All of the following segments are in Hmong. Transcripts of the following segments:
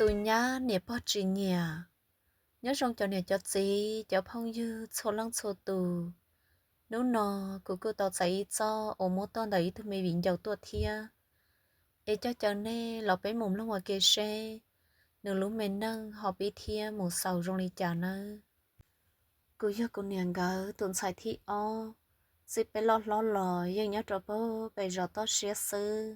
Tus nyab niam pog tsis nyiam. Nyob zoo cov niam cov txiv, cov phooj ywg txhua leej txhua tus. Hnub no kuv kuj tau txais ib txoj uas muab tuaj ntawm ib tug me viv ncaus tuaj thiab. Es coj caw nej los peb mus mloog ua ke seb nws lub me neej ho pib thiab mus xaus zoo li cas nawb. Kuv yog kuv niam nkawd tus ntxhais thib ob, txij peb loj hlob los yeej nyob rau pem zos toj siab xwb.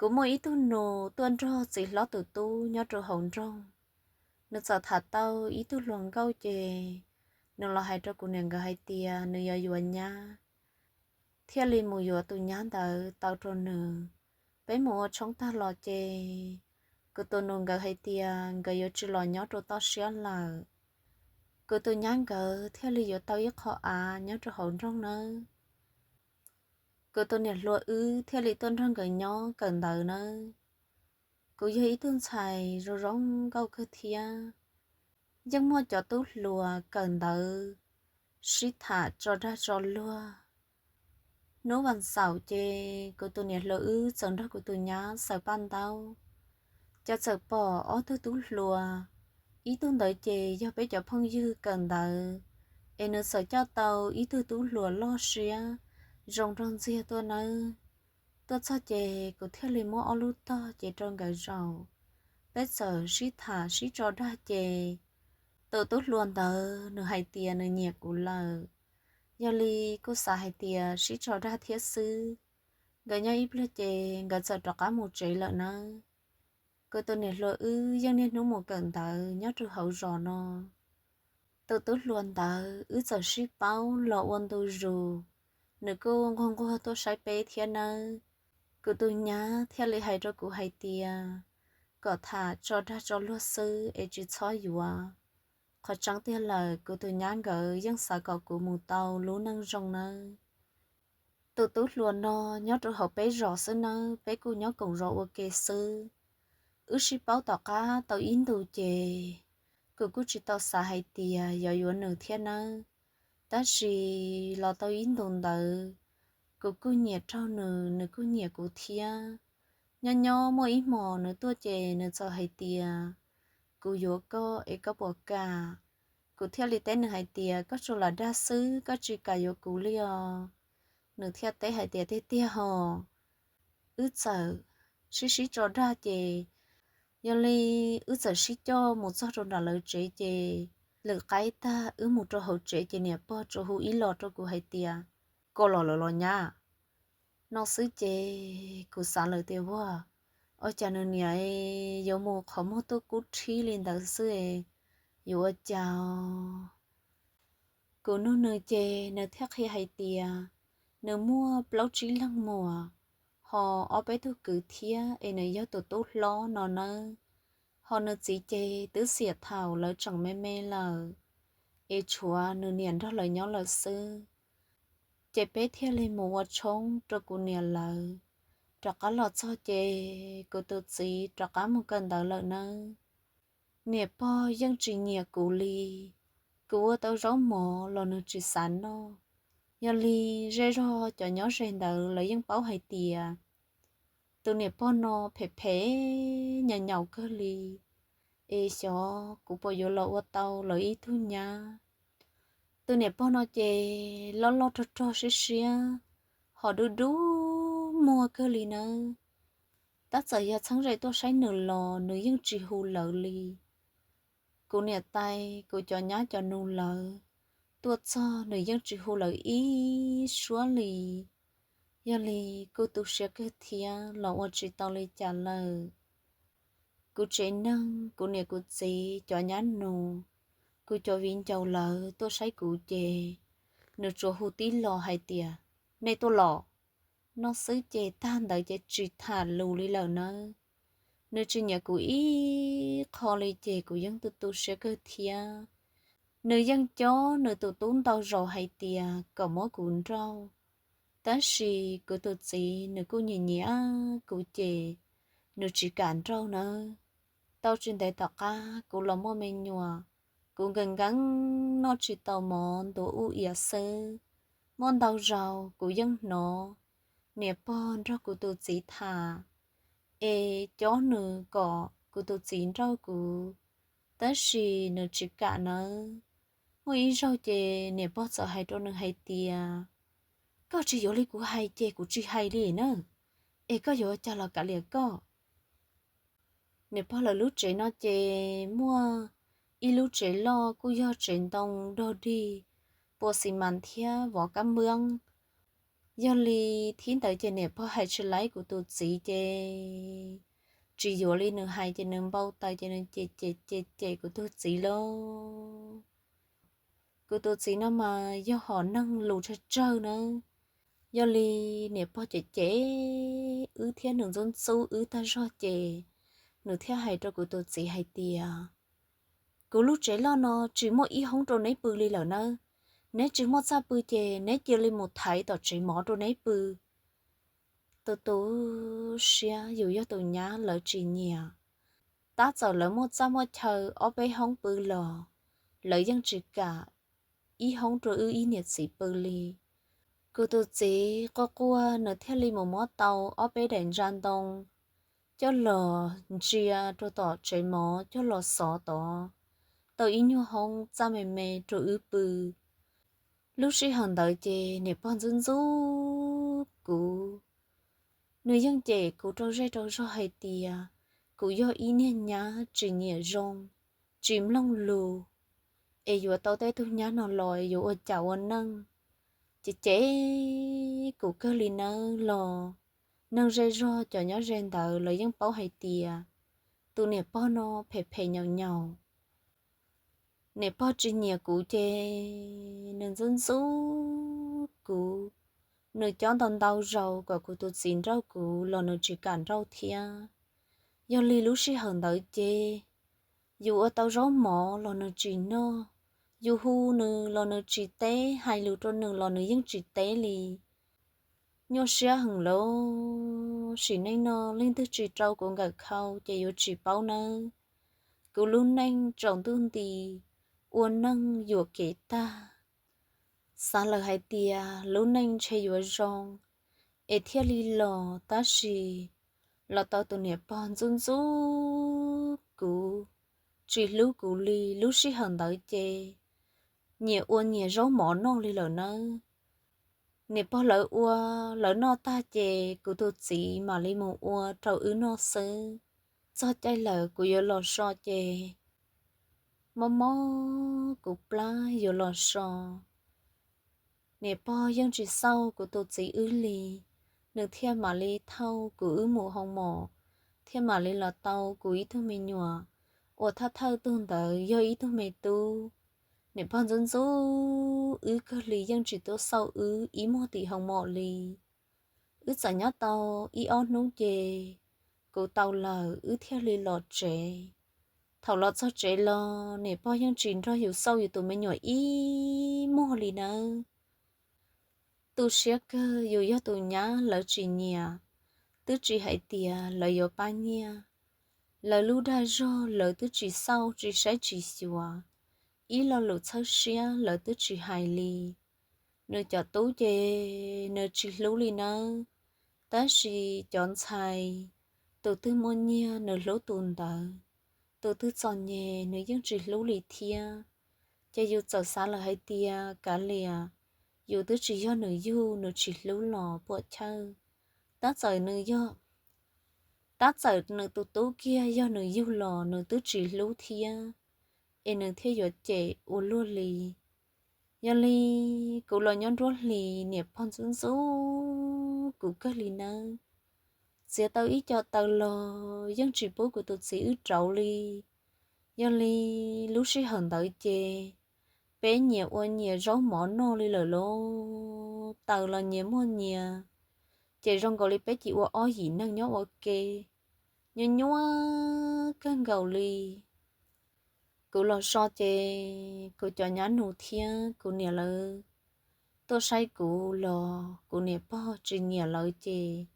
Kuv muaj ib tug nus tuaj nrog txiv hlob tus tub nyob rau hauv nroog. Nws txawm tham tau ib tug hluas nkauj ces nws los hais rau kuv niam nkawd hais tias nws yuav yuav nyab, thiaj li mus yuav tus nyab ntawd tau rau nws. Peb mus ua tshoob tag los ces kuv tus nus nkawd hais tias nkawd yuav tsis los nyob rau toj siab lawm. Kuv tus nyab nkawd thiaj li yuav tau ib qho av nyob rau hauv nroog nawb. Kuv tus niam hluas wb thiaj li tuaj nrog nkawd nyob kawm ntawv nawb. Kuv yog ib tug ntxhais zoo zoo nkauj kawg thiab. Yeej muaj cov tub hluas kawm ntawv sib tham tso dag tso luag. Hnub vas xaum ces kuv tus niam hluas wb txawm nrog kuv tus nyab xaws paj ntaub, ces txawm pom ob tug tub hluas. Ib tug ntawd ces yog peb cov phooj ywg kawm ntawv, es nws txawm coj tau ib tug tub hluas loj siab zoo nraug ntxiag tuaj nawb. Tuaj txog ces kuv thiaj li muab ob lub tog ces rau nkawd zaum. Peb txawm sib tham sib tso dag ces tus tub hluas ntawd nws hais tias nws nyiam kuv lawm. Yog li kuj xav hais tias sib tso dag thiab xwb. Nkawd nyob ib pliag ces nkawd txawm rov qab mus tsev lawm nawb. Kuv tus niam hluas wb yeej niaj hnub mus kawm ntawv nyob rau hauv zos no. Tus tub hluas ntawd wb txawm sib paub los ua ntu zus, nws kuj nquag nquag tuaj saib peb thiab nawb. Kuv tus nyab thiaj li hais rau kuv hais tias kom tham tso dag tso luag xwb es tsis txhob yuav. Qhov tseeb tiag lawm kuv tus nyab nkawd yeej xav kom kuv mus tau lub neej zoo nawb. Tus tub hluas no nyob rau hauv peb zos xwb nawb, peb kuj nyob koom zos ua ke xwb. Wb sib paub tom qab tau ib ntus ces kuv kuj tsis tau xav hais tias yuav yuav nws thiab nawb. Tab sis los tau ib ntus ntawd, kuv kuj nyiam raug nws, nws kuj nyiam kuv thiab. Nyob nyob muaj ib hmos nws tuaj ces nws txawm hais tias, kuv yuav koj es koj puas kam? Kuv thiaj li teb nws hais tias, koj tsuas lam dag xwb, koj tsis kam yuav kuv li os. Nws thiaj teb hais tias, tiag tiag hos. Wb txawm sib sib tso dag ces, yog li wb txawm sib coj mus txog rau nram lawv tsev ces, lwm qaib tag wb mus rau hauv tsev ces niam pog tsuas hu ib los rau kuv hais tias, koj los lawm los nyab? No xwb ces kuv xav lawm tias, ua, ua cas nws niam yuav mus qhov muag tuaj kub rhib li ntawd xwb, yuav ua cas? Kuv nug nws ces nws thiaj qhia hais tias nws muaj plaub tsib leeg muam, ho ob peb tug kwv thiab es nws yog tus tub hlob no nawb. Ho nws txiv ces twb xiam thaum lawv tseem me me lawm, es tshuav nws niam nrog lawv nyob lawm xwb. Ces peb thiaj li mus ua tshoob rau kuv niam lawv. Rov qab los txog ces kuv tus txiv rov qab mus kawm ntawv lawm nawb. Niam pog yeej tsis nyiam kuv li, kuv ua tau zaub mov los nws tsis xav noj. Yog li zej zog cov nyob ze ntawd lawv yeej paub hais tias tus niam pog no phem phem nyaum nyaum kawg li, es xyov kuv puas yuav los ua tau lawv ib tug nyab. Tus niam pog no ces loj loj rog rog siab siab, ho dub dub muag kawg li nawb. Tab txawm yog txheeb ze tuaj saib nws los nws yeej tsis hu lawv li. Kuv niam tais, kuv cov nyab cov nus lawv tuaj txog nws yeej tsis hu lawv ib suab li. Yog li kuj tu siab kawg thiab los ua tsis tau li cas lawm. Kuv tsev neeg, kuv niam kuv txiv, cov nyab nus, kuv cov viv ncaus lawv tuaj saib kuv ces nws tsuas hu tib lo hais tias, nej tuaj los. No xwb ces tag ntawd ces tsis tham lus li lawm nawb. Nws tsis nyiam kuv ib qho li ces kuv yeej tu tu siab kawg thiab. Nws yeej cob nws tus tub ntau zaus hais tias kom muab kuv nrauj, tab sis kuv tus txiv nws kuj nyiam nyiam kuv ces nws tsis kam nrauj nawb. Tau tsis ntev tom qab kuv los muaj me nyuam, kuv nkees nkees noj tsis tau mov ntuav ub iav xwb. Muaj ntau zaus kuv yeej hnov niam pog nrog kuv tus txiv tham, es cob nws kom kuv tus txiv nrauj kuv, tab sis nws tsis kam nawb. Muaj ib zaug ces niam pog txawm hais rau nws hais tias, koj tsis yuav li kuv hais ces kuv tsis hais li na, es koj yuav cas los kav liam koj. Niam pog lawv lub tsev no ces muaj ib lub tsev loj kuj yog tsev ntoo dog dig, pua xi mas thiab vov kab npwb. Yog li thib ntawd ces niam pog hais tsis laib kuv tus txiv ces tsis yuav li nws hais ces nws npau taws ces nws cem cem cem cem kuv tus txiv lauj. Kuv tus txiv no mas yog hom neeg lus tsawg tsawg nawb. Yog li niam pog cem cem wb thiab nws ntxub ntxub wb tag zog ces nws thiaj hais rau kuv tus txiv hais tias, kuv lub tsev loj no tsis muaj ib hoob rau neb pw li lawm nawb. Neb tsis muaj txaj pw ces neb cia li mus thaiv tom tsev mov rau neb pw. Tu tu siab yus yog tus nyab lawv tsis nyiam. Tab txawm lawv muaj txaj muaj chaw ob peb hoob pw los lawv yeej tsis kam ib hoob rau wb ib niam txiv pw li. Kuv tus txiv quaj quaj nws thiaj li mus muab tau ob peb daim ntsa ntoo coj los ntsia rau tom tsev mov coj los xov tod tau ib nyuag hoob txaj me me rau wb pw. Lub sij hawm ntawd ces niam pog ntxub ntxub kuv, nws yeej cem kuv rau zej rau zog hais tias kuv yog ib niag nyab tsis nyiam zoo, tsis mloog lus, es yuav tau tej tug nyab no los yuav ua cas ua neej. Ces cem kuv kawg li nawb los neeg zej zog cov nyob ze ntawd lawv yeej paub hais tias tus niam pog no phem phem nyaum nyaum. Niam pog tsis nyiam kuv ces nws ntxub ntxub kuv, nws cob ntau ntau zaus kom kuv tus txiv nrauj kuv los nws tsis kam nrauj thiab. Yog li lub sij hawm ntawd ces yus ua tau zaub mov los nws tsis noj, yus hu nws los nws tsis teb, hais lus rau nws los nws yeej tsis teb li. Nyuaj siab heev lawm, sim neej no leej twg tsis rau kuv nkawm khau ces yuav tsis paub nawb. Kuv lub neej tsaus ntuj nti, ua neej yuam kev tag. Xav lawm hais tias lub neej ntshe yuav zoo es thiaj li los, tab sis los tau tus niam pog ntxub ntxub kuv, tsis hlub kuv li. Lub sij hawm ntawd ces nyias ua nyias zaub mov noj li lawm nawb. Niam pog lawv ua lawv noj tag ces kuv tus txiv mam li mus ua rau wb noj xwb. Txog caij lawm kuv yuav los so ces mob mob kuv plab yuav los so. Niam pog yeej tsis xauj kuv tus txiv wb li, nws thiaj mam li thauj kuv wb mus hoo mom, thiaj mam li los tau kuv ib tug me nyuam uas thawj thawj tug ntawd yog ib tug me tub. Niam pog ntxub ntxub wb kawg li yeej tsis tuaj xauj wb ib muag tim hoo mom li. Wb txawm nyob tau ib ob hnub ces kuv tau lawm wb thiaj li los tsev. Thaum los txog tsev los niam pog yeej tsis nrog yus xauj yus tus me nyuam ib muag li nawb. Tu siab kawg, yus yog tus nyab lawv tsis nyiam, twb tsis hais tias lawv yuav pab nyiaj. Lawv lub dag zog lawv twb tsis xauj tsis saib tsis xyuas, ib lo lus txhawb siab lawv twb tsis hais li. Nws cov tub ces nws tsis hlub li nawb, tab sis cov ntxhais, tus twg muaj nyiaj nws hlub tus ntawd, tus twg txom nyem nws yeej tsis hlub li thiab. Ces yus txawm xav lawm hais tias kav liam, yus twb tsis yog nws yug nws tsis hlub los puam chawj. Tab txawm nws yog, tab txawm nws tus tub kiag yog nws yug los nws twb tsis hlub thiab, es nws thiaj yuav cem ua luaj li. Yog li kuv los nyob nruab hlis niam pog ntxub ntxub kuv kawg li nawb. Txiav tau ib co taws los yeej tsis pub kuv tus txiv wb rauv li. Yog li lub sij hawm ntawd ces peb nyias ua nyias zaub mov noj li lawm lauj, taws los nyias muaj nyias, ces zoo nkaus li peb cia ua ob yim neeg nyob ua ke, nyuaj nyuaj kawg nkaus li. Kuv los so ces kuv cov nyab nus thiab kuv niam lawv tuaj saib kuv los kuv niam pog tsis nyiam lawv ces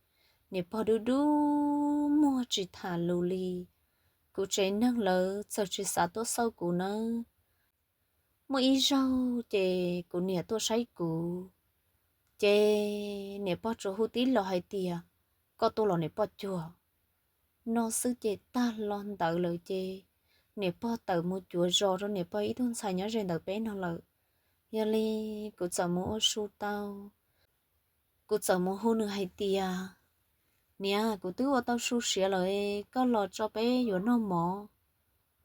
niam pog dub dub muag tsis tham lus li. Kuv tsev neeg lawv txawm tsis xav tuaj xauj kuv nawb. Muaj ib zaug ces kuv niam tuaj saib kuv, ces niam pog tsuas hu tib los hais tias, koj tuaj los niam poj cuag. noj xwb ces tag los ntawd lawm ces niam pog tawm mus cuav zos rau niam pog ib tug ntxhais nyob ze ntawm peb no lawm. Yog li kuv txawm mus ua su tau, kuv txawm mus hu nws hais tias, Niam, kuv twb ua tau su siav lawm, koj los tso peb yuav noj mov,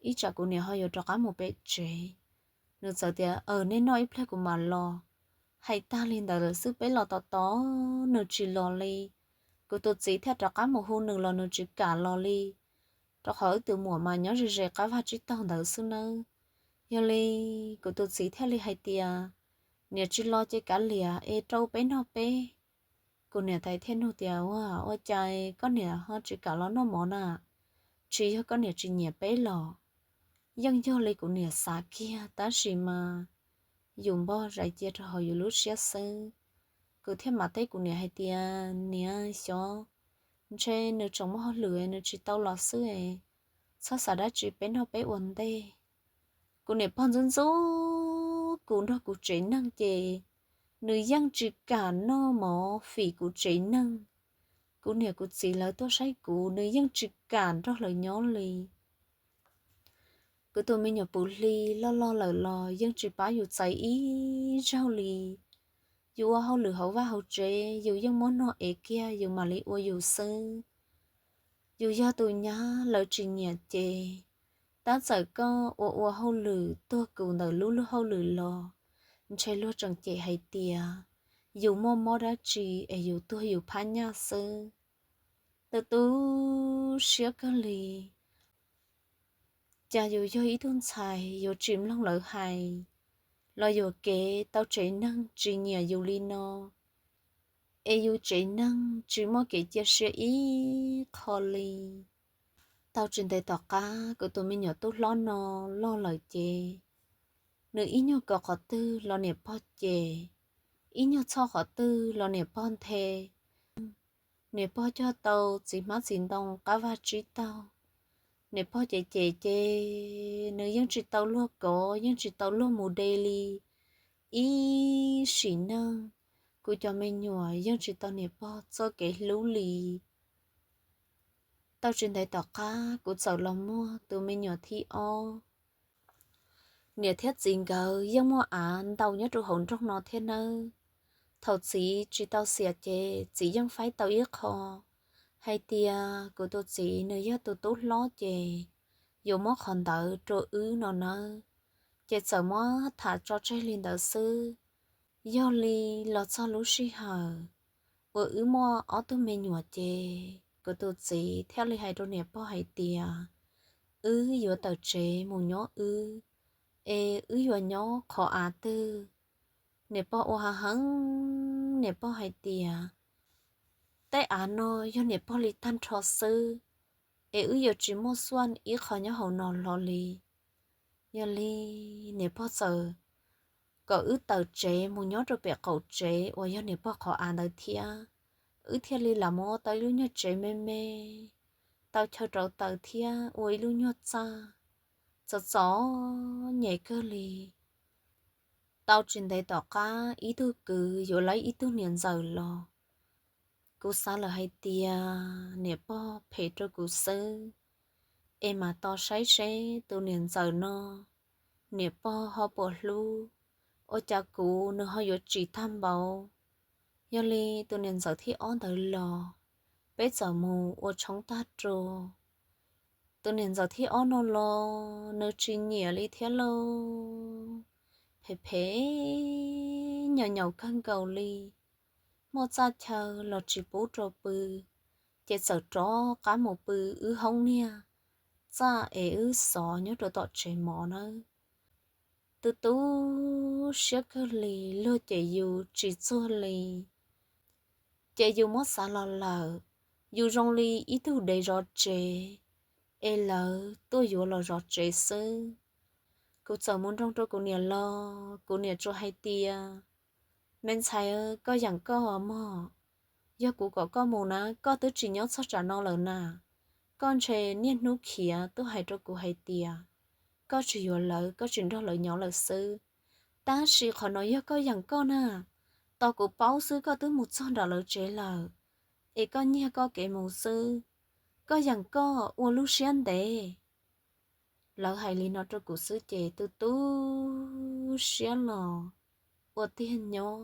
ib tsam kuv niam ho yuav rov qab mus pem tsev. Nws txawm tias, Aws, nej noj ib pliag kuv mam los. Hais tag li ntawd lawm xwb peb los tos tos nws tsis los li. Kuv tus txiv thiaj rov qab mus hu nws los nws tsis kam los li, rau qhov wb tus muam mas nyob ze ze qab vaj tsib taug ntawd xwb nawb. Yog li kuv tus txiv thiaj li hais tias, Niam tsis los ces kav liam es rau peb noj peb. Kuv niam tais thiaj nug tias, Ua, ua cas koj niam ho tsis kam los noj mov na? Tsis yog koj niam tsis nyiam peb los? Yeej yog li kuv niam xav kiag tab sis mas yus npog zais cia rau hauv yus lub siab xwb. Kuv thiaj mam teb kuv niam hais tias, Niam, xyov ntshe nws tseem muaj hauj lwm nws tsis tau los xwb es txhob xav dab tsi, peb noj peb ua ntej. Kuv niam pog ntxub ntxub kuv nrog kuv tsev neeg ces nws yeej tsis kam noj mov fim kuv tsev neeg. Kuv niam kuv txiv lawv tuaj saib kuv nws yeej tsis kam nrog lawv nyob li. Kuv tus me nyuam puv hli loj loj lawm los yeej tsis pab yus txais ib zaug li. Yus ua hauj lwm hauv vaj hauv tsev yus yeej muab noj ev kiag yus mam li ua yus xwb. Yus yog tus nyab lawv tsis nyiam ces tab txawm koj ua ua hauj lwm tuag kus ntawm lub luag hauj lwm los ntshe luag tseem cem hais tias yus muaj mob dab tsi es yus tuag yus phab nyaj xwb. Tu tu siab kawg li. Cas yus yog ib tug ntxhais yuav tsis mloog lawv hais, los yuam kev tau tsev neeg tsis nyiam yus li no, es yus tsev neeg tsis muaj kev cia siab ib qho li. Tau tsis ntev tom qab kuv tus me nyuam tub hlob no loj lawm ces nws ib nyuag kov qhov twg los niam pog cem, ib nyuag txhoj qhov twg los niam pog nthe. Niam pog cog tau txiv hmab txiv ntoo qab vaj tsib taug, niam pog cem cem ces nws yeej tsis tau luag kov, yeej tsis tau luag mus de li. Ib sim neej, kuv cov me nyuam yeej tsis tau niam pog txoj kev hlub li. Tau tsis ntev tom qab kuv txawm los muaj tus me nyuam thib ob. Niam thiab txiv nkawd yeej muaj av ntau nyob rau hauv nroog no thiab nawb. Thaum txiv tsis tau xiam ces txiv yeej faib tau ib qho hais tias kuv tus txiv nws yog tus tub hlob ces yuav muab qhov ntawd rau wb no nawb. Ces txawm muab tham tso tseg li ntawd xwb. Yog li los txog lub sij hawm uas wb muaj ob tug me nyuam ces kuv tus txiv thiaj li hais rau niam pog hais tias, wb yuav tawm tsev mus nyob wb, es wb yuav nyob qhov av twg? Niam pog ua heev heev, niam pog hais tias, tej av no yog niam pog li tag nrho xwb, es wb yuav tsis muaj xuaj ib qho nyob hauv no hlo li. Yog li niam pog txawm kom wb tawm tsev mus nyob rau pem qaum tsev uas yog niam pog qhov av ntawd thiab, wb thiaj li lam mus ua tau ib lub nyuag tsev me me, tau chaw rauv taws thiab ua ib lub nyuag txaj, txom txom nyem kawg li. Tau tsis ntev tom qab ib tug kwv yuav lawv ib tug niam ntxawm los, kuv xav lawm hais tias niam pog phem rau kuv xwb, es mam tos saib seb tus niam ntxawm no niam pog ho puas hlub, ua cas kuv nws ho yuav tsis tag npaum. Yog li tus niam ntxawm thib ob ntawd los, peb txawm mus ua tshoob tag rua. Tus niam ntxawm thib ob no los nws tsis nyiam li thiab lauj, phem phem, nyaum nyaum kawg nkaus li. Muaj txaj chaw los tsis pub rau pw, ces txawm rov qab mus pw wb hoob niag txaj es wb xov nyob rau tom tsev mov nawb. Tu tu siab kawg li, luag cem yus tsis txuag li. Ces yus muab xav los lawm, yus zoo li ib tug dev zov tsev, es lawv tuaj yuav los zov tsev xwb. Kuv txawm mus nroo rau kuv niam los kuv niam tsuas hais tias, me ntxhais, koj yeem koj mog, yog kuv kom koj mus na koj twb tsis nyob txog tsam no lawm na. Koj ntshe niaj hnub khiav tuaj hais rau kuv hais tias koj tsis yuav lawv, koj tsis nrog lawv nyob lawm xwb. Tab sis qhov no yog koj yeem koj na, tos kuv paub xwb koj twb mus txog nram lawv tsev lawm, es koj nyiag koj kev mus xwb. koj yeem koj ua lub siab ntev. Lawv hais li no rau kuv xwb ces tu tu siab los ua tiag nyob.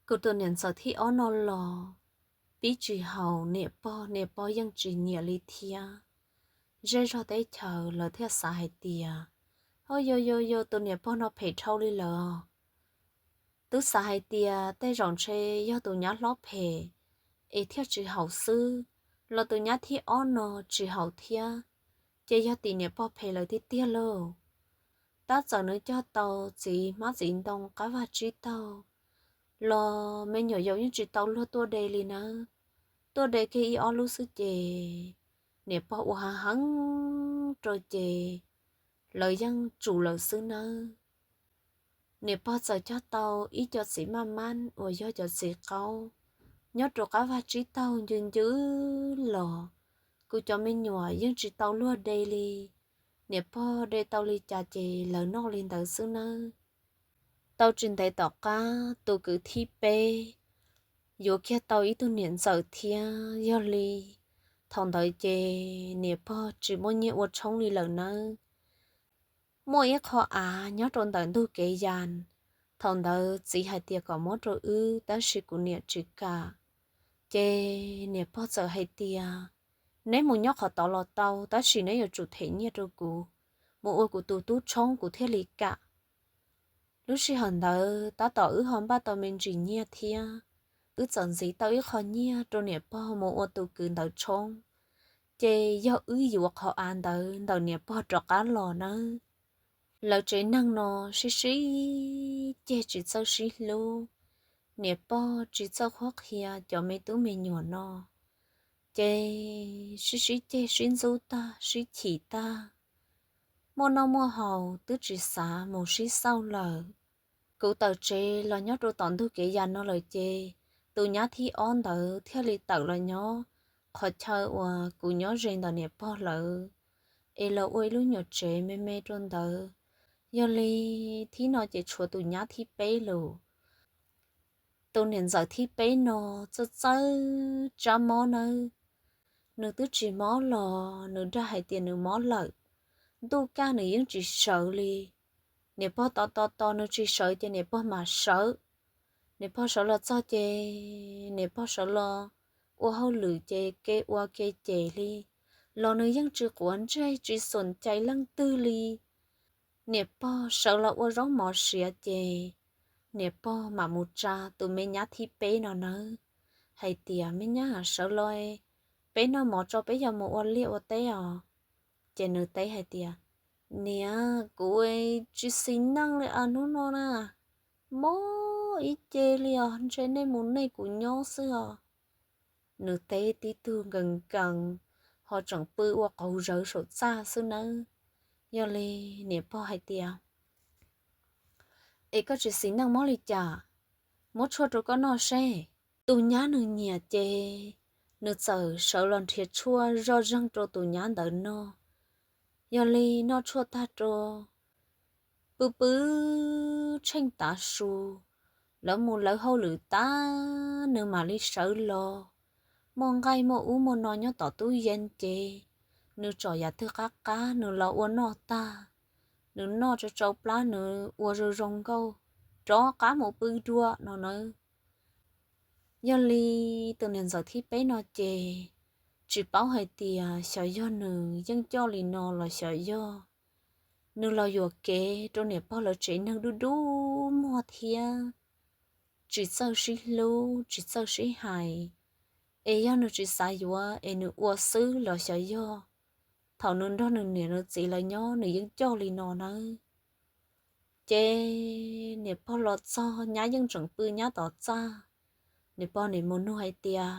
Kuv tus niam ntxawm thib ob no los pib tsis haum niam pog, niam pog yeej tsis nyiam li thiab. Zej zog teb chaws lawv thiaj xav hais tias, ho yo yo yo, tus niam pog no phem dhau li lawm. Twb xav hais tias tej zaum ntshe yog tus nyab hlob phem es thiaj tsis haum xwb, los tus nyab thib ob no tsis haum thiab, ces yog tim niam pog phem lawm tiag tiag lauj. Tab txawm nws cog tau txiv hmab txiv ntoo qab vaj tsib taug los me nyuam yaus yeej tsis tau luag tuaj de li nawb. Tuaj de kiag ib ob lub xwb ces niam pog ua heev heev rau ces lawv yeej tsum lawm xwb nawb. Niam pog txawm cog tau ib co txiv maj mab uas yog cov txiv qaub nyob rau qab vaj tsib taug ncw ncw los, kuv cov me nyuam yeej tsis tau luag de li. Niam pog de tau li cas ces lawv noj li ntawd xwb nawb. Tau tsis ntev tom qab tus kwv thib peb yuav kiag tau ib tug niam ntxawm thiab, yog li thaum ntawd ces niam pog tsis muaj nyiaj ua tshoob li lawm nawb. Muaj ib qho av nyob rau ntawm ntug kev yas, thaum ntawd txiv hais tias kom muab rau wb tab sis kuv niam tsis kam. Ces niam pog txawm hais tias, neb mus nyob qhov tod los tau tab sis neb yuav tsum them nyiaj rau kuv, mus ua kuv tus tub tshoob kuv thiaj li kam. Lub sij hawm ntawd tab tom wb ho npaj tau me ntsis nyiaj thiab, wb txawm ntxiv tau ib qho nyiaj rau niam pog mus ua tus kwv ntawd tshoob, ces yog wb yuav qhov av ntawd ntawm niam pog rov qab los nawb. Lawv tsev neeg no sib sib ceg tsis txawj sib hlub, niam pog tsis txawj qhuab qhia cov me tub me nyuam no, ces sib sib ceg sib ntxub tag sib chim tag, muaj noj muaj haus twb tsis xav mus sib xauj lawm. Kuv tawm tsev los nyob rau tom ntug kev yas no lawm ces tus nyab thib ob ntawd thiaj li tawm los nyob qhov chaw uas kuv nyob ze ntawm niam pog lawv, es los ua ib lub nyuam tsev me me rau ntawd. Yog li thib no ces tshuav tus nyab thib peb lawm. Tus niam ntxawm thib peb no txawj txawj tsab mob nawb. Nws twb tsis mob los nws dag hais tias nws mob lawm. Ntuj kaj nws yeej tsis sawv li. Niam pog tos tos tos nws tsis sawv ces niam pog mam sawv. Niam pog sawv los txog ces niam pog sawv los ua hauj lwm ces ke ua ke cem li, los nws yeej tsis quav ntsej tsis xom cai leej twg li. Niam pog sawv los ua zaub mov siav ces niam pog mam mus tsa tus me nyab thib peb no nawb, hais tias, me nyab, sawv los peb noj mov tso peb yuav mus ua liaj ua teb os. Ces nws teb hais tias, niam, kuv tsis xis neej li as, hnub no na mob ib ce li os, ntshe nej mus nej kuv nyob xwb os. Nws teb tib tug nkees nkees, ho tseem pw ua qaug zawv saum txaj xwb nawb. Yog li niam pog hais tias, es koj tsis xis neej mob li cas? Muab tshuaj rau koj noj seb. Tus nyab nws nyiam ces nws txawm sawv los nrhiav tshuaj zoj zeeg rau tus nyab ntawd noj. Yog li noj tshuaj tag rau, pw pw tsheej tav su, lawv mus lawv hauj lwm tag nws mam li sawv los. Muaj nqaij muaj ub muaj no nyob tom tub yees ces nws tsom yam twg qab qab nws los ua noj tag. Nws noj tsau tsau plab nws ua zoo zoo nkauj, rov qab mus pw dua no nawb. Yog li tus niam ntxawm thib peb no ces tsis paub hais tias xyov yog nws yeej coj li no los xyov yog nws los yuam kev rau niam pog lawv tsev neeg dub dub muag thiab tsis txawj sib hlub tsis txawj sib hais, es yog nws tsis xav yuav es nws ua xwb los xyov yog thaum nws nrog nws niam nws txiv lawv nyob nws yeej coj li no nawb. Ces niam pog los txog nyab yeej tseem pw nyab tom txaj. Niam pog nim mus nug hais tias,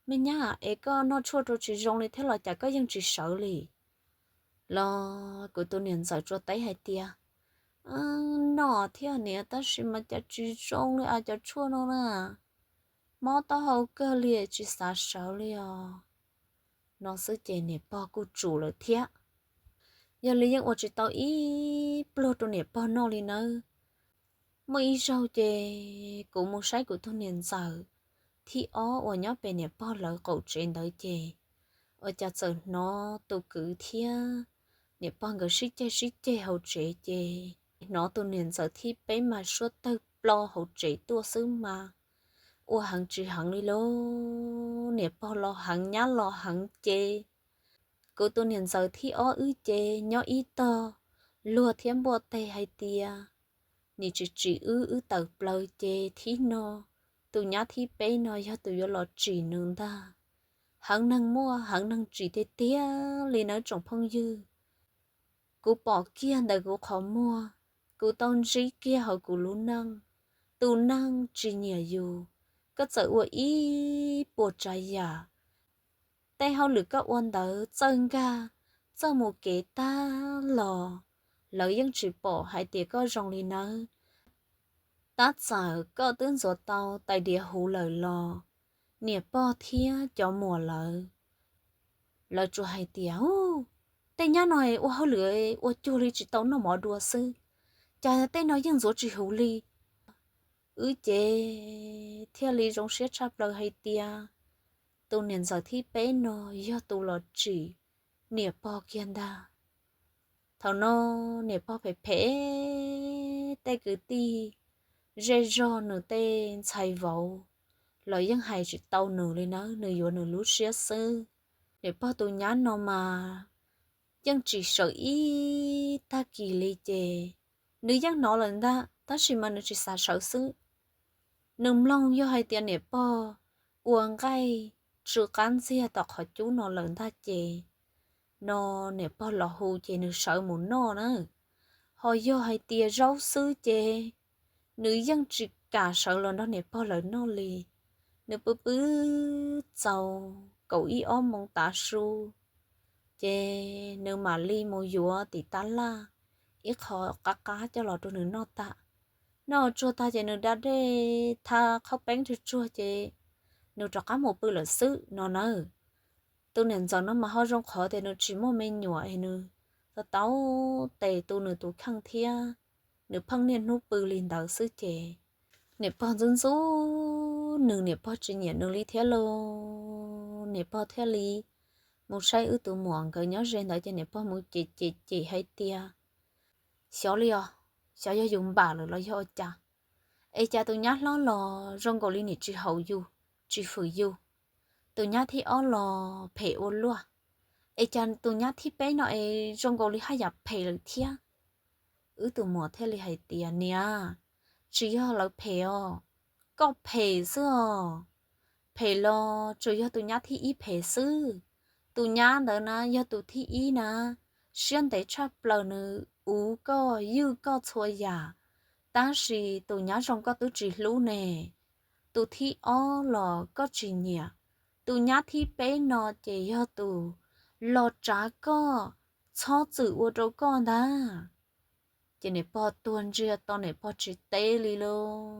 me nyab, es koj noj tshuaj rau tsis zoo li thiab los cas koj yeej tsis sawv li? Los kuv tus niam ntxawm tsuas teb hais tias, noj thiab niam, tab sis mas cas tsis zoo li as, cov tshuaj no na, mob taub hau kawg li tsis xav sawv li os. No xwb ces niam pog kuj tsum lawm thiab. Yog li yeej ua tsis tau ib pluag rau niam pog noj li nawb. Muaj ib zaug ces kuv mus saib kuv tus niam ntxawm thib ob uas nyob pem niam pog lawv qaum tsev ntawd ces ua cas txawm hnov tus kwv thiab niam pog nkawd sib ceg sib ceg hauv tsev ces hnov tus niam ntxawm thib peb mas suab tawg plo hauv tsev tuaj xwb mas ua heev tsis heev li lauj. Niam pog los heev nyab los heev ces kuv tus niam ntxawm thib ob wb ces nyob ib tog luag thiab npuaj teg hais tias nim tsis tsim wb, wb tawm plaws ces thib no tus nyab thib peb no yog tus yuav los tsim nws ntag. Heev neeg muaj heev neeg tsim tiag tiag li nawb tsoom phooj ywg. Kuv pom kiag ntawm kuv qhov muag, kuv tau ntsib kiag hauv kuv lub neej, tus neeg tsis nyiam yus, koj txawm ua ib puas tsav yam, tej hauj lwm koj ua ntawd txawj nkag, txawj mus kev tag los lawv yeej tsis pom hais tias koj zoo li nawb. Tab txawm koj twb ntxuav tau tais diav huv lawm los niam pog thiab cov muam lawv, lawv tsuas hais tias, Ub, tej nyab no ua hauj lwm ua cuag li tsis tau noj mov dua xwb, cas tej no yeej ntxuav tsis huv li. Wb ces thiaj li zoo siab tshaj plaws hais tias tus niam ntxawm thib peb no yog tus los tsim niam pog kiag ntag. Thaum no niam pog phem phem, tej kwv tij zej zog nws tej ntxhais vauv los yeej hais tsis tau nws li nawb, nws yuav nws lub siab xwb. Niam pog tus nyab no mas yeej tsis sawv ib tag kis li ces nws yeej hnov lawm ntag tab sis mas nws tsis xav sawv xwb. Nws mloog yog hais tias niam pog ua nqaij tsw qab ntxiag tom qhov cub no lawm ntag ces no niam pog los hu ces nws sawv mus noj na. Ho yog hais tias zaub xwb ces nws yeej tsis kam sawv los nrog niam pog lawv noj li. Nws pw pw txaus kaum ib ob moos tav su ces nws mam li mus yuav tim tab laj ib qho qab qab coj los rau nws noj tag. Noj tsuag tag ces nws da dej tha qhaub peeb tsuag tsuag ces nws rov qab mus pw lawm xwb no nawb. Tus niam ntxawm no mas ho zoo qhov tias nws tsis muaj me nyuam es nws tau tau tes tu nws tus kheej thiab nws pheej niaj hnub pw li ntawd xwb ces niam pog ntxub ntxub nws, niam pog tsis nyiam nws li thiab lauj. Niam pog thiaj li mus saib wb tus muam nkawd nyob ze ntawd ces niam pog mus cem cem cem hais tias, Xyov li os, xyov yog yus npam lawm los yog ua cas, es cas tus nyab hlob los zoo nkaus li nim tsis haum yus, tsis hwm yus, tus nyab thib ob los phem ua luaj, es cas tus nyab thib peb no es zoo nkaus li haj yam phem lawm thiab. Wb tus muam thiaj li hais tias, Niam, tsis yog lawv phem os, koj phem xwb os. Phem los tsuas yog tus nyab thib ib phem xwb. Tus nyab ntawd na yog tus thib ib na, siab ntev tshaj plaws, nws uv koj ywj koj txhua yam, tab sis tus nyab zoo koj twb tsis hlub ne. Tus thib ob los koj tsis nyiam, tus nyab thib peb no ces yog tus los tsav koj, txhob txwm ua rau koj ntag. Ces niam pog tuag ntsiag to, niam pog tsis teb li lauj.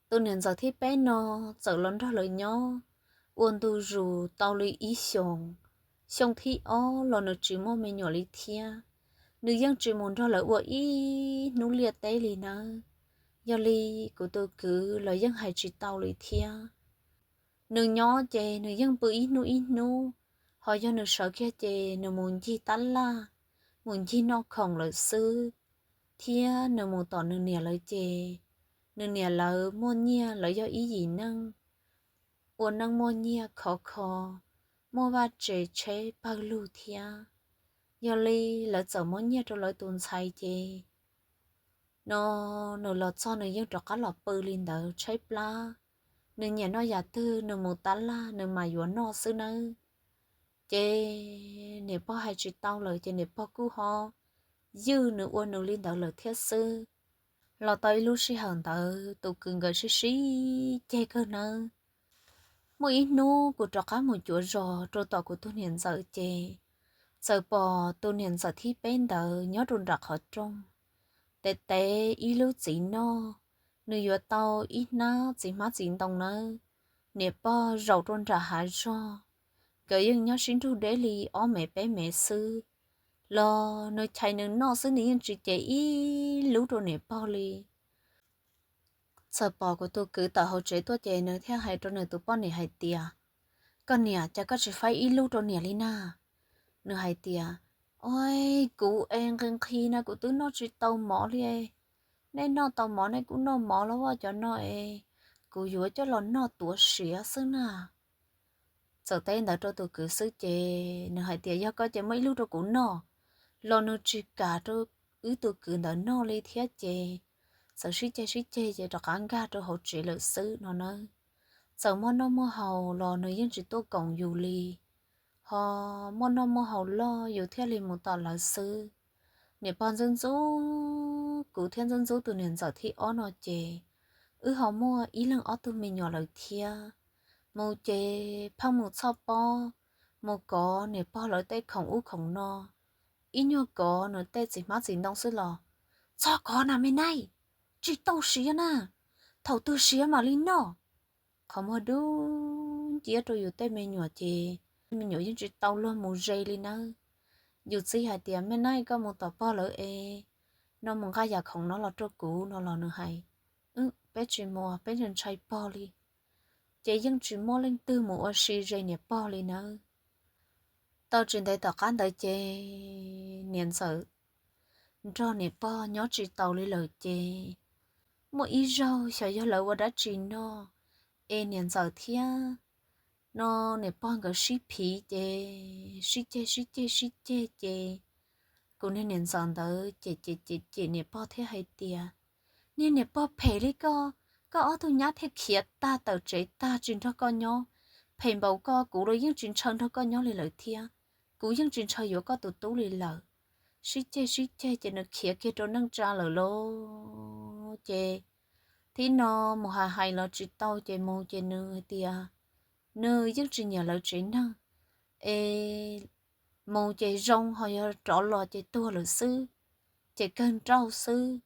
Tus niam ntxawm thib peb no txawm los nrog lawv nyob ua ntu zus tau li ib xyoos. Xyoo thib ob los nws tsis muaj me nyuam li thiab, nws yeej tsis mus nrog lawv ua ib hnub liaj teb li nawb. Yog li kuv tus kwv los yeej hais tsis tau li thiab. Nws nyob ces nws yeej pw ib hnub ib hnub, ho yog nws sawv kiag ces nws mus ncig tab laj, mus ncig noj khoom lawm xwb, thiab nws mus tom nws niam lawv ces nws niam lawv muaj nyiaj, lawv yog ib yim neej ua neej muaj nyiaj khov kho, muaj vaj tse tsheb pawg lug thiab. Yog li lawv txawm muab nyiaj rau lawv tus ntxhais ces no nws los txog nws yeej rov qab los pw li ntawd tshaib plab. Nws nyiam noj yam twg nws mus tab laj nws mam yuav noj xwb nawb. Ces niam pog hais tsis tau lawm ces niam pog kuj ho ywj nws ua nws li ntawd lawm thiab xwb. Los tau ib lub sij hawm ntawd tus kwv nkawd sib sib ceg kawg nawb. Muaj ib hnub kuv rov qab mus cuav zos rau tom kuv tus niam ntxawm ces txawm pom tus niam ntxawm thib peb ntawd nyob rau nram qhov rooj, tev tev ib lub txiv noj, nws yuav tau ib hnab txiv hmab txiv ntoo nawb. Niam pog zaum rau nram hav zog, nkawd yeej nyob sib nrug deb li ob mev peb mev xwb, los nws chais nws noj xwb nws yeej tsis cev ib lub rau niam pog li. Txawm pom kuv tus kwv tawm hauv tsev tuaj ces nws thiaj hais rau nws tus poj niam hais tias, Koj niam, cas koj tsis faib ib lub rau niam li na? Nws hais tias, Oj, kuv es nqhis nqhis na kuv twb noj tsis tau mov li. Nej noj tau mov nej kuj noj mov los vaj cov no es kuv yuav coj los noj tuav siav xwb na. Txawm teb ntawd rau tus kwv xwb ces nws hais tias, Yog koj ces muab ib lub rau kuv noj, los nws tsis kam rau wb tus kwv ntawd noj li thiab ces txawm sib ceg sib ceg ces rov qab nkag rau hauv tsev lawm xwb no nawb. Txawm muaj noj muaj haus los nws yeej tsis tuaj koom yus li, ho muaj noj muaj haus loj yus thiaj li mus tom lawv xwb. Niam pog ntxub ntxub kuv thiab ntxub ntxub tus niam ntxawm thib ob no ces wb ho muaj ib leeg ob tug me nyuam lawm thiab. Mus ces pheej mus txhoj pob, mus kov niam pog lawv tej khoom ub khoom no, ib nyuag kov nws tej txiv hmab txiv ntoo xwb los, Txhob kov na me nab, tsis tau siav na, thaum twg siav mam li noj. Qhov muag dub nciab rau yus tej me nyuam ces me nyuam yeej tsis tau luag mus ze li nawb. Yus txiv hais tias, Me nab, koj mus tom pog lawv es no mus nqa yam khoom no los rau kuv no los nws hais, Peb tsis mus, peb ntshai ntshai pog li. Ces yeej tsis muaj leej twg mus ua si ze niam pog li nawb. Tau tsis ntev tom qab ntawd ces niam ntxawm nrog niam pog nyob tsis taus li lawm ces muaj ib zaug xyov yog lawv ua dab tsi noj es niam ntxawm thiab no niam pog nkawd sib phiv ces sib ceg sib ceg sib ceg ces kuv niag niam ntxawm ntawd ces ces ces ces niam pog thiaj hais tias, Niag niam pog phem li koj, koj ob tug nyab thiaj khiav tag tawm tsev tag tsis nrog koj nyob. Phem npaum koj kuv los yeej tsis ntshaw nrog koj nyob li lawm thiab, kuv yeej tsis ntshaw yuav koj tus tub li lawm. Sib ceg sib ceg ces nws khiav kiag rau neej tsa lawm lauj. Ces thib no mus hais hais los tsis tau ces mus ces nws hais tias nws yeej tsis nyiam lawv tsev neeg es mus ces zoo ho yog rov los ces tuag lawm xwb, ces kawg nrauj xwb.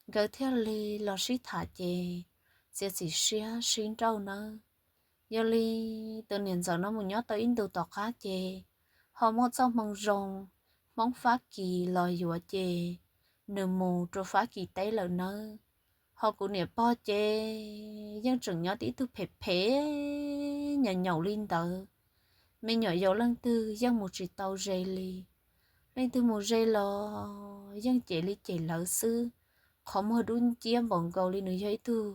Nkawd thiaj li los sib tham ces txiav txim siab sib nrauj nawb. Yog li tus niam ntxawm no mus nyob tau ib ntus tom qab ces ho muaj txoj hmoo zoo, Hmoob Fab Kis los yuav ces nws mus rau Fab Kis teb lawm nawb. Ho kuv niam pog ces yeej tseem nyob tib tug phem phem nyaum nyaum li ntawd. Me nyuam yaus leej twg yeej mus tsis tau ze li, leej twg mus ze los yeej cem li cem lawv xwb. Qhov muag dub nciab npaum nkaus li nws yog ib tug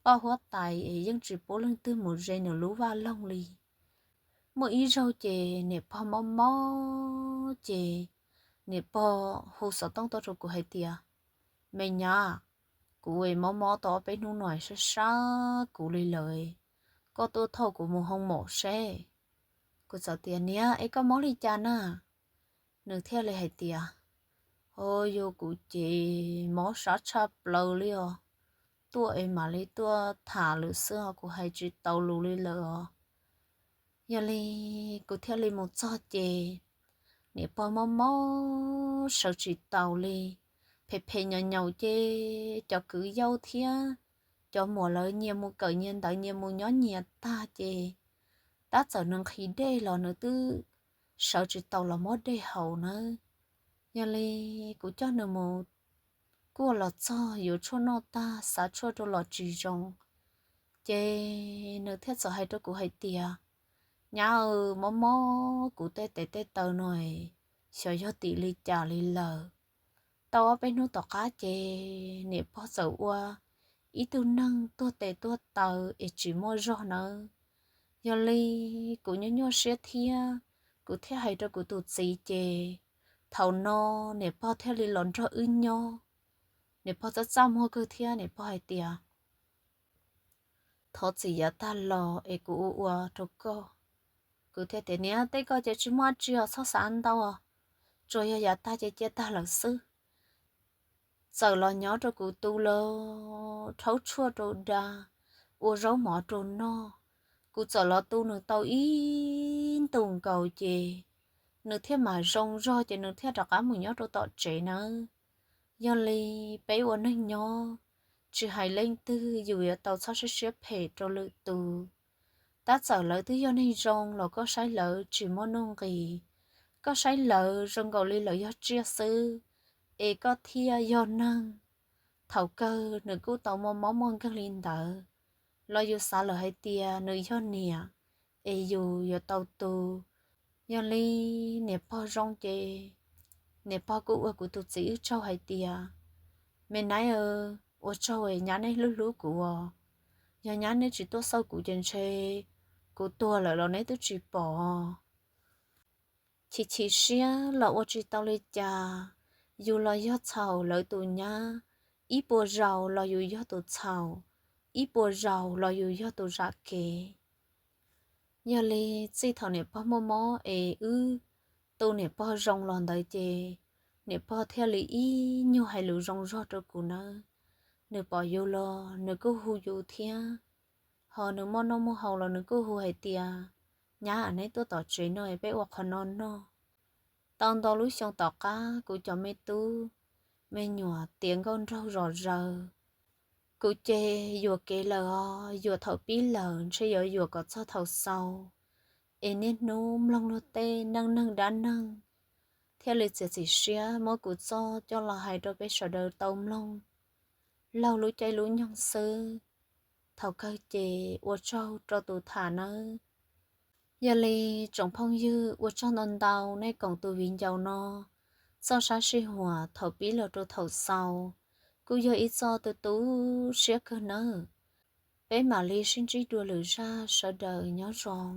poj huab tais es yeej tsis pub leej twg mus ze nws lub vaj loog li. Muaj ib zaug ces niam pog mob mob ces niam pog hu xov tooj tuaj rau kuv hais tias, Me nyab, kuv mob mob tau ob peb hnub no sab sab kuv li lawm, koj tuaj thauj kuv mus hoo mom seb. Kuv txawm tias, Niam, es koj mob li cas na? Nws thiaj li hais tias, Ho yog kuv ces mob sab tshaj plaws li os, tuaj es mam li tuaj tham lawm xwb os, kuv hais tsis tau lus li lawm os. Yog li kuv thiaj li mus txog ces niam pog mob mob sawv tsis taus li, phem phem nyaum nyaum ces cov kwv yau thiab cov muam lawv nyias mus kawm nyias ntawv nyias mus nyob nyias tag ces tab txawm nws nqhis dej los nws twb sawv tsis taus los muab dej haus nawb. Yog li kuv coj nws mus kuaj los txog yuav tshuaj noj tag xav tshuaj rau los tsis zoo, ces nws thiaj txawm hais rau kuv hais tias, Nyab aw, mob mob kuv tej tes tej taw no, xyov yog tim li cas li lawm. Tau ob peb hnub tom qab ces niam pog txawm ua ib tug neeg tuag tes tuag taw es tsis muaj zog nawb. Yog li kuv nyuaj nyuaj siab thiab, kuv thiaj hais rau kuv tus txiv ces thaum no niam pog thiaj li los nrog wb nyob. Niam pog txaj txaj muag kawg thiab niam pog hais tias, Thov txim yav tag los es kuv ua ua rau koj. Kuv thiaj tias, Niam, tej koj ces tsis muaj dab tsi os, txhob xav ntau, tsuas yog yav tag ces cia tag lawm xwb. Txawm los nyob rau kuv tu lawm, rhaub tshuaj rau da, ua zaub mov rau noj. Kuv txawm los tu nws tau ib ntus nkaus ces nws thiaj mam zoo zog ces nws thiaj rov qab mus nyob rau tom tsev nawb. Yog li peb ua neeg nyob, tsis hais leej twg yus yuav tau txhob siab siab phem rau lwm tus. Tab txawm lawv twb yog neeg zoo los koj saib lawv tsis muaj nuj nqis, koj saib lawv zoo nkaus li lawv yog tsiaj xwb, es koj thiaj yog neeg. Thaum kawg nws kuj tau muaj mob muaj nkeeg li ntawd, los yus xav lawm hais tias nws yog niam, es yus yuav tau tu. Yog li niam pog zoo ces niam pog kuj ua kuv tus txiv wb tsaug hais tias, me nab, ua tsaug nyab neb hlub hlub kuv os. Yog nyab neb tsis tuaj xauj kuv ces ntshe kuv tuag lawm los neb twb tsis pom. Chim chim siab los ua tsis tau li cas, yus los yog txhaum lawv tus nyab, ib puas zaus los yus yog tus txhaum, ib puas zaus los yus yog tus zam kev. Yog li txij thaum niam pog muaj mob es wb tu niam pog zoo los ntawd ces niam pog thiaj li ib nyuag hais lus zoo zog rau kuv nawb. Nws pom yus los nws kuj hu yus thiab, ho nws muaj noj muaj haus los nws kuj hu hais tias, nyab, neb tuaj tom tsev no peb ua qhov no noj. Tau ntau lub xyoo tom qab kuv cov me tub me nyuam tiav nkauj nraug zom zaws. Kuv ces yuam kev lawm os, yuam thaum pib lawm ntshe yuav yuam kom txog thaum xaus, es niaj hnub mloog luag tej neej neeg dab neeg, thiaj li txiav txim siab muab kuv txoj coj los hais rau peb sawv daws tau mloog laug lub caij lub nyoog xwb. Thaum kawg ces ua tsaug rau tus tham nawb. Yog li tsoom phooj ywg, ua tsaug ntau ntau nej koom tus viv ncaus no txoj sab sij huam thaum pib los rau thaum xaus, kuj yog ib txoj tu tu siab kawg nawb. Peb mam li sib ntsib dua lwm zaj, sawv daws nyob zoo.